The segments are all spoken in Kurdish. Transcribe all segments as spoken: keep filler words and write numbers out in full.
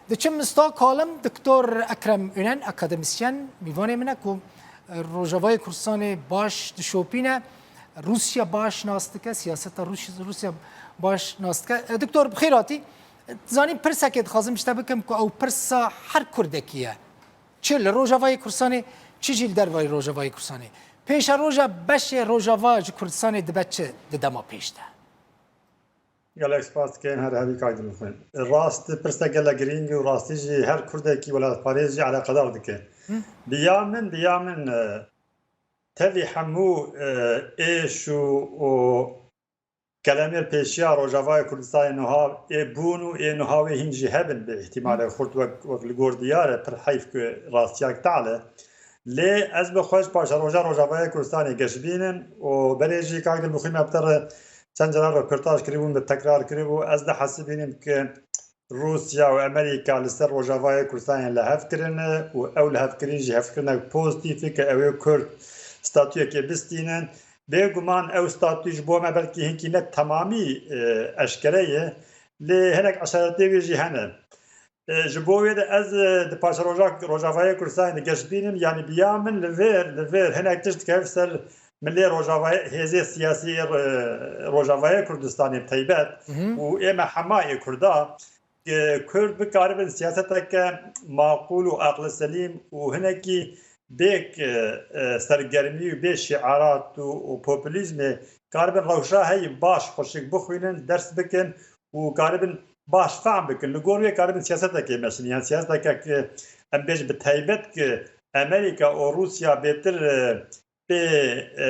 Diçim Stockholm, Doktor Ekrem Ünen, akademisyen, mîvanê min e ku, e, Rojavayê Kurdistanê baş dişopîne, Rûsya baş nas dike, siyaseta Rûs-, Rûsya baş nas dike. E, Doktor, bi xêr hatî. Dizanî pirsekê dixwazim ji te bikim ku ew pirsa her Kurdekî ye. Çi li Rojavayê Kurdistanê, çi jî li dervayî Rojavayê Kurdistanê. Pêşeroja beşê Rojava ji Kurdistanê dibe çi di dema pêş de? Gelek spas dikim, her hebî kak Dilxwîn. Rast pirse gelek girîng û rastî jî her Kurdekî welatparêz jî eleqedar dike. Hı. Bi ya min, bi ya min, e, tevî hemû, e, êş û, û kelemê pêşiya Rojavayê Kurdistanê niha ê bûn û ê niha wê hîn jî hebin bi îhtîmalê xurt wek, wek li gor diyar e, pir heyf ku rastiyak tal e. Lê ez bi xwe ji paşeroja Rojavayê Kurdistanê geş bînim û berê jî kak Dilbixwîn me bi te re çend caran roportaj kiribûn, bi tekrar kiribû. Ez dihesibînim ku Rûsya û Amerîka li ser Rojavayê Kurdistanê li hev kirine û ew lihevkirin jî hevkirinek pozîtîf e ku ew ê Kurd statuyekê bistînin. Bêguman ew statû ji bo me belkî hinkî ne temamî, e, eşkere ye, lê hinek eşaretê wê jî hene. E, ji bo wê de ez, e, di paşeroja Rojavayê Kurdistanê de geş bînim, yanî bi ya min li vêr, li vêr hinek tişt dikeve ser milê Rojavayê, hêzê siyasî, e, Rojavayê Kurdistanê bi taybet Hı hı. û ê me hema ê Kurda, e, Kurd bikaribin siyaseteke maqûl û aqli selîm û hinekî bê, e, e, sergermî û bê şiarat û, û populîzmê karibin rewşa heyî baş xweşik bixwînin, ders bikin û karibin baş fehm bikin. Li gor wê karibin siyasetekê meşin. Yan siyaseteke ki em bêjin bi taybet ki Amerîka û Rûsya bêtir, e, pê, e,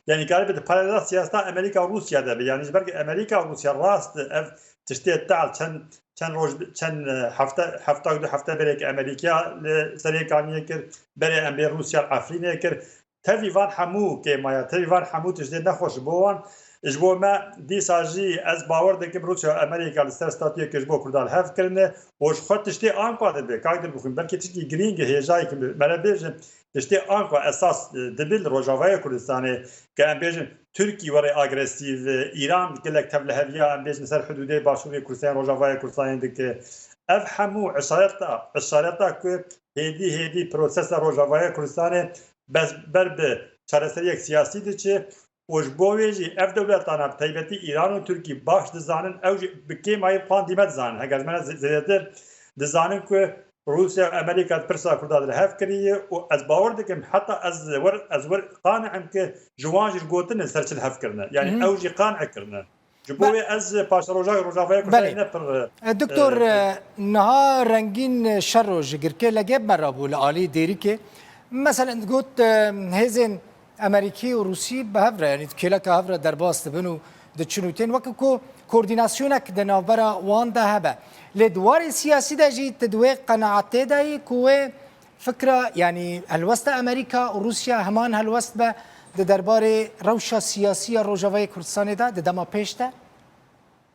yanî karibe di paralel siyaseta Amerîka û Rûsya de be. Yanî ji ber ki Amerîka û Rûsya rast ev tiştê tal çend, çend roj, çend, e, hefte, hefta û du hefte berê ki Amerîka li Serê Kaniyê kir, berê em bê Rûsya li Efrînê kir. Tevî van hemû kêmaya, tevî van hemû tiştê nexweş ji bo wan. Ji bo me dîsa jî ez bawer dikim Rûsya û Amerîka li ser statuyekê ji bo Kurdan hev kirine û ji xwe tiştê anka dibe. Kak Dilbixwîn, belkî tişkî girîng e, hêjayekî me re bêjin, tiştê anka esas, e, dibe li Rojavayê Kurdistanê, ke em bêjin Tirkî were agresîv, e, Îran gelek tevliheviya, em bêjin ser hidûdê başûrê Kurdistanê, Rojavayê Kurdistanê dike. Ev hemû işareta, işareta ku hêdî hêdî prosesa Rojavayê Kurdistanê bes ber bi çareseriyek siyasî diçe û ji bo wê jî ev dewletana bi taybetî Îran û Tirkî baş dizanin, ew jî bi kêmayî xwan dîme dizanin. Heger ji me re zê-, zêdetir dizanin ku Rûsya û Amerîka di pirsa Kurda de li hev kiriye û ez bawer dikim heta ez wir, ez wir qane im ku ji wan jî gotin li ser çi li hev kirine. Yanî Hı hı. ew jî qane kirine. Ji bo Be- wê ez paşeroja Rojavayê Kurdistanê Belê. ne pir, E, Doktor, e, e, niha Rengîn Şero ji Girkê legê me re bû li alî Dêrikê. Meselen digot, e, hêzên Amerîkî û Rûsî bi hev re, yanî di kêleka hev re derbas dibin û diçin û tên, weke ku koordînasyonek di navbera wan de hebe. Lê di warê siyasî de jî tu di wê qenaetê de yî ku wê fikra, yanî helwesta Amerîka û Rûsya heman helwest be di derbarê rewşa siyasî ya Rojavayê Kurdistanê de, di dema pêş de?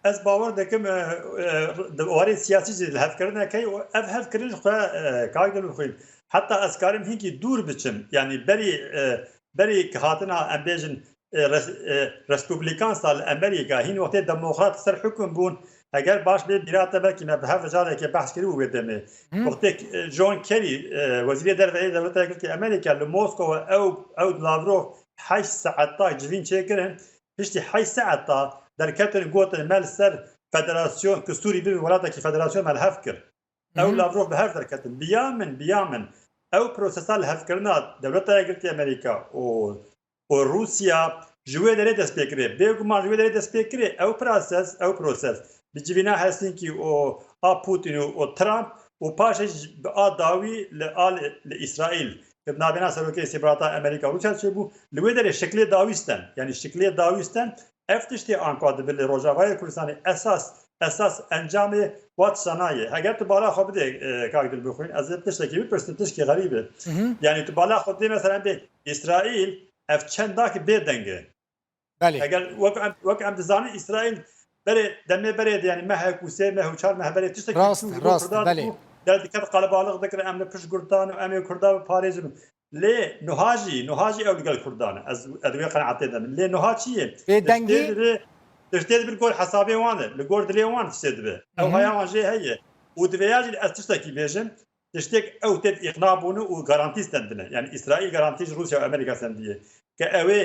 Ez bawer dikim, e, e, di warê siyasî jî lihevkirinek heye û ev hevkirin ji xwe, e, kak Dilbixwîn. Heta ez karim hinkî dûr biçim. Yanî berî, e, berî ki hatina, em bêjin, e, res-, e, respublikan sa li Amerîka, hîn wextê demokrat ser hukum bûn, heger baş bê bîra te, belkî me bi hev carekê behs kiribû wê demê. Hı. Wextê, e, John Kerry, e, wezîrê derve yê Dewleta Yekgirtî Amerîka li Moskowa ew, ew Lavrov heşt saeta civîn çêkirin, piştî heşt saeta derketin gotin me li ser federasyon, ki Sûrî bibe welatekî federasyon me li hev kir. Ew Hı hı. Lavrov bi hev derketin. Bi ya min, bi ya min, ew prosesa lihevkirina Dewleta Yekgirtî Amerîka û û Rûsya ji wê derê dest pê kirê. Bêguman ji wê derê dest pê kirê, ew proses, ew proses bi civîna Helsinkî û a Putin û, û Trump û paşê jî bi a dawî li a li, li Îsraîl, bi navêna Serokê Îstîxbarata Amerîka û Rûsya çêbû, li wê derê şiklê dawî sten. Yanî şiklê dawî sten, ev tiştê anka dibe li Rojavayê Kurdistanê esas, esas encamê wa tişta nayê. Heger tu bala xwe bidê, e, kak Dilbixwîn, ez ê tiştekî bipirsim, tiştekî xerîb e. Hı hı. Yanî tu bala xwe didê, mesela bê Îsraîl, ev çend dakî bê deng e. Belê. Heger wek em, wek em dizanin Îsraîl berê, demê berê de, yanî mehek û sê meh û çar meh berê tiştekî Rast, çû ji bo rast, Kurdan belê. Bû, der diket qelebalix dikir, em li pişt Kurdan û em ê Kurda biparêzin. Lê nuha jî, nuha jî ew li gel Kurdan e. Ez, ez wê qenaetê de me. Lê nuha çi ye? Bêdengî? Tiştê dibe, tiştê dibe li gor hesabê wan e, li gor dilê wan tiştê dibe. Ew Hı hı. haya wan jê heye. Û divêya jî ez tiştekî bêjim, tiştek ew têt îqna bûne û garantî stendine. Yani Îsraîl garantî ji Rûsya û Amerîka stendiye. Ke ew ê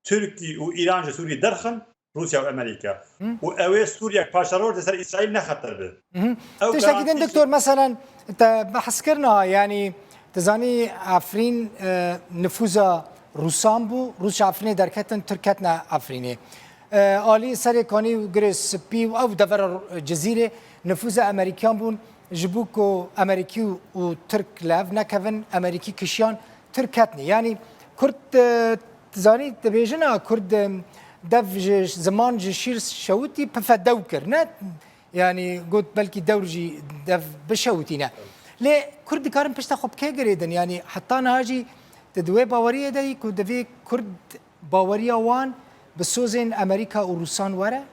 Tirkî û Îran ji Sûrî derxin, Rûsya û Amerîka. Hı. Û ew ê Sûriyek paşeroj li ser Îsraîl nexeter be. Hı hı. Ew Tiştekî din garantî jî doktor, meselen, te behs kirina, yani, dizanî Efrîn, e, nifûza Rûsan bû, Rûsya Efrînê derketin, Tirk ketine Efrînê. E, alî Serê Kanî û Girê Spî û ew devera Cizîrê nifûza Amerîkan bûn, ji bo ku Amerîkî û, û Tirk li hev nekevin, Amerîkî kişiyan, Tirk ketine. Yani, Kurd, e, Dizanî, dibêjin a Kurd, em, dev ji ziman ji şîr şewitî pife dew kir, ne? Yani got belkî dewr jî dev bişewitîne. Lê Kurd dikarin pişta xwe bi kê girêdin? Yani heta niha jî tu di wê baweriyê de yî ku divê Kurd baweriya wan bi sozên Amerîka û Rûsan were?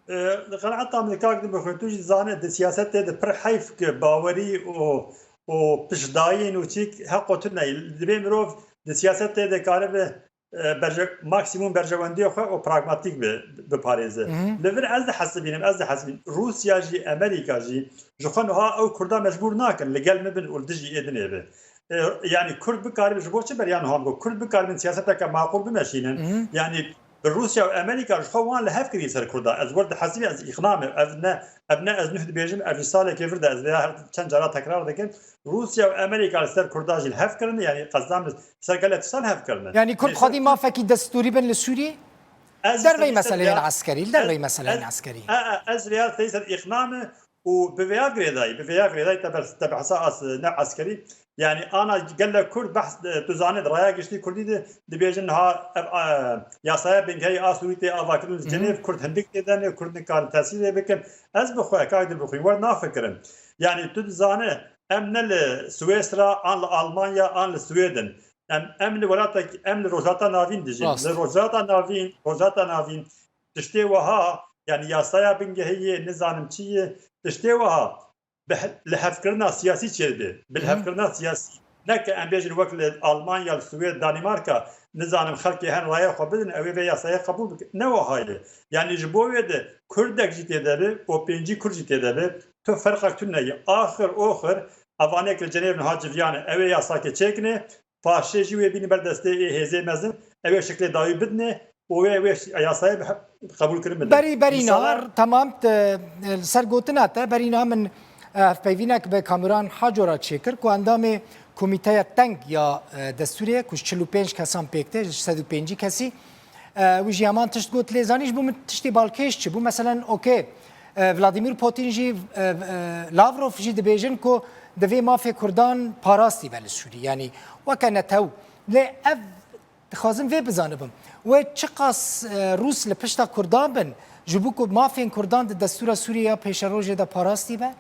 E, li qenaeta min kak din bixwin, tu jî dizane di siyasetê de pir heyf ki bawerî û, û piştdayîn û çîk heqo tune ye. Divê mirov di siyasetê de karibe, e, berje-, maksimum berjewendiyê xwe û pragmatîk bi, biparêze. Hı hı. Li vir ez dihesibînim, ez dihesibînim. Rûsya jî, Amerîka jî ji xwe niha ew Kurda mecbûr nakin li gel min bin û li dijî ê dinê be. E, yani Kurd bikaribe ji bo çi beriya niha biko? Kurd bikaribin siyaseteke maqûl bimeşînin. Hı hı. Yani bi Rûsya û Amerîka ji xwe wan li hev kirî ser Kurda. Ez wir dihesibî ez îqna me. Ev ne, ev ne ez nuh dibêjim, ev ji salekê vir de ez vêya her çend cara tekrar dikim. Rûsya û Amerîka li ser Kurda jî li hev kirine, yanî qesdam li ser gelek tiştan hev kirine. Yanî Kurd Li ser xwedî Kurd mafekî destûrî bin li Sûriyê? Ez Dervey ji te meseleyên ez, eskerî, li dervey ez, meseleyên ez, eskerî. e, e, ez vêya te ser îqna me û bi vêya girêdayî, bi vêya girêdayî te ber-, te behsa as, ne eskerî. Yani ana gelek Kurd behs, e, tu zanî di raya giştî Kurdî de dibêjin niha ev, e, yasaya bingehî a Sûrî tê avakirin li Hı hı. Cenêv, Kurd hindik tê de ne, Kurd nikarin tesîrê bikin. Ez bi xwe, kak Dilbixwîn, wer nafikirim. Yani tu dizane em ne li Swêsra, an li Almanya, an li Swêdin. Em, em li welatek, em li Rojhilata Navîn dijîn. Rast. Li Rojhilata Navîn, Rojhilata Navîn tiştê wiha, yani yasaya bingehî yê, nizanim çi yê, tiştê wiha bi he-, lihevkirina siyasî çêdibe. Bi Hı. lihevkirina siyasî. Ne ke em bêjin wek li Almanya, li Swêd, Danîmarka, nizanim xelkê hen raya xwe bidin, ew ê vê yasayê qebûl bikin. Ne wiha ye. Yani ji bo wê de Kurdek jî tê de be, û pêncî Kurd jî tê de be, tu ferqek tune ye. Axir oxir, evanê ke li Cenêv niha civiyane, ew ê yasakê çêkine, paşê jî wê bînin ber destê ê hêzê mezin, ew ê şiklê dawî bidine û wê, wê yasayê bi he-, qebûl kirin bidin. Berî, berî Mîsala nahar, temam, te, li ser gotina te, berî niha min, e, hevpeyvînek bi Kamuran Haco re çêkir, ku endamê Komîteya Teng ya, e, Destûrê ye, ku ji çil û pênc kesan pêk tê, ji sed û pêncî kesî. E, wî jî heman tişt got, lê zanî ji bo min tiştê balkêş çi bû? Meselen, okey, e, Vladimir Putin jî, e, e, Lavrov jî dibêjin ku divê mafê Kurdan parastî be li Sûrî. Yanî weke netew. Lê ev dixwazim vê bizanibim. Wê çiqas, e, Rûs li pişta Kurdan bin, ji bo ku mafên Kurdan di destûra Sûriyê ya pêşerojê de parastî be?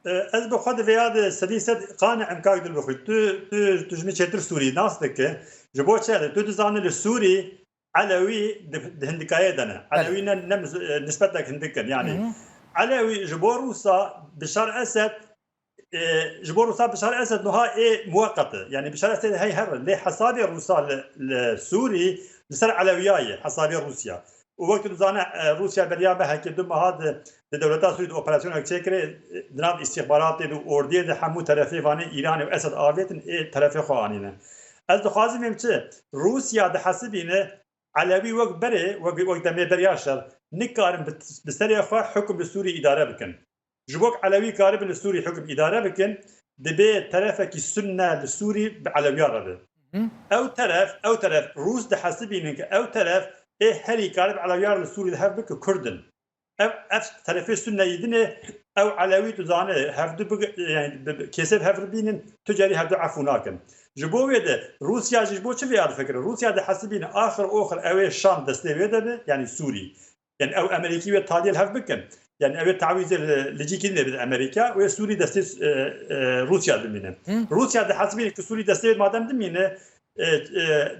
E, ez bi xwe di vêya de sedî sed qane em kak Dilbixwîn. Tu, tu, tu ji min çêtir Sûrî nas dike. Ji bo çi? Tu dizanî li Sûrî Elewî di, di hindikayê de ne. Belê. Elewî ne, ne mis-, e, nisbetek hindik in. Yani, Hı hı. Elewî ji bo Rûsa Bişar Esed, e, ji bo Rûsa Bişar Esed nuha ê muweqet e. Yani, Bişar Esed hey her, lê hesabê Rûsa li, li Sûrî li ser Elewiya ye, hesabê Rûsya. Û wek tu dizane, e, Rûsya beriya mehekê du meha di, di dewleta Sûrî de operasyonek çêkirê, e, di nav îstîxbaratê de û ordiyê de hemû terefê vanê Îranê û Esed avêtin, ê terefê xwe anîne. Ez dixwazim bêm çi? Rûsya dihesibîne Elewî wek berê, wek, wek demê beriya şer, nikarin bi, bi serê xwe hukm li Sûrî îdare bikin. Ji bo ku Elewî karibin li Sûrî hukm îdare bikin, dibê terefekî Sunne li Sûrî bi Elewiya re be. Hı. Ew teref, ew teref, Rûs dihesibînin ku ew teref ê herî karib Elewiya re li Sûrî li hev bike Kurd in. Ev, ev terefê Sunne yî dinê, ew Elewî tu zane, hevdu bi, yani, bi, bi, kesê bi hev re bînin, tu carî hevdu efû nakin. Ji bo wê de Rûsya jî ji bo çi vê ya difikire? Rûsya dihesibîne axir oxir ew ê Şam destê wê de be, yani Sûrî. Yani ew Amerîkî wê taliyê li hev bikin. Yani ew ê tawîzê li, li cî kî dinê bide Amerîka, wê Sûrî destê, e, e, Rûsya dimîne. Hı. Rûsya dihesibîne ku Sûrî destê wê madem dimîne, e, e,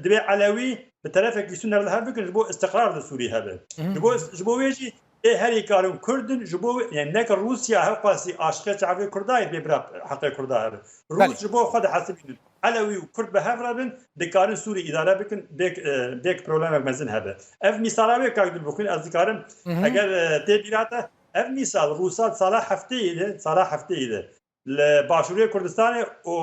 divê Elewî bi terefekî Sunne re li hev bikin ji bo îstiqrar li Sûrî hebe. Hı hı. Ji bo, ji bo wê jî ê herî karin Kurd in, ji bo wê, yani neke Rûsya hewqasî aşiqê çavê Kurda ye bê bira heqê Kurda hebe. Rûs Belê. ji bo xwe dihesibînin. Elewî û Kurd bi hev re bin, dikarin Sûrî îdare bikin, bêk, e, bêk problemek mezin hebe. Ev mîsala wê kak Dilbixwîn ez dikarim, Hı hı. eger, e, tê bîra te, Ev mîsal Rûsa sala hefteyê de, sala hefteyê de li Başûrê Kurdistanê û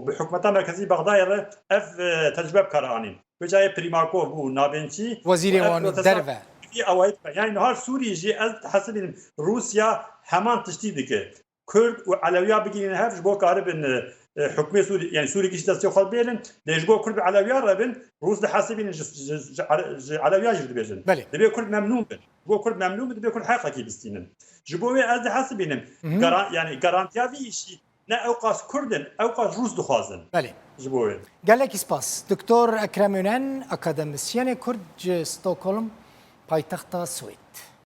bi hikûmeta merkezî Bexdayê re ev, e, tecrube bi kar anîn. Wê çaxê Primakov bû navênçî. Wezîrê wan derve. Yanî niha Sûrî jî ez dihesibînim Rûsya heman tiştî dike. Kurd û Elewiya bigihînin hev ji bo karibin, e, e, hikûmê Sûrî, yanî Sûrî kişî destê xwe bêlin, lê ji bo Kurd û Elewiya re bin, Rûs dihesibînin ji, ji, ji, Ele- ji Elewiya jî dibêjin. Belê. Dibê Kurd memnûn bin. Ji bo Kurd memnûn bin, dibê Kurd heqekî bistînin. Ji bo wê ez dihesibînim. Mhm. Garan, yanî garantiya vî îşî ne ew qas Kurd in, ew qas Rûs dixwazin. Belê. Ji bo wê. Gelek spas. Doktor Ekrem Önen, akademisyenê Kurd ji Stockholm, paytexta Swêd.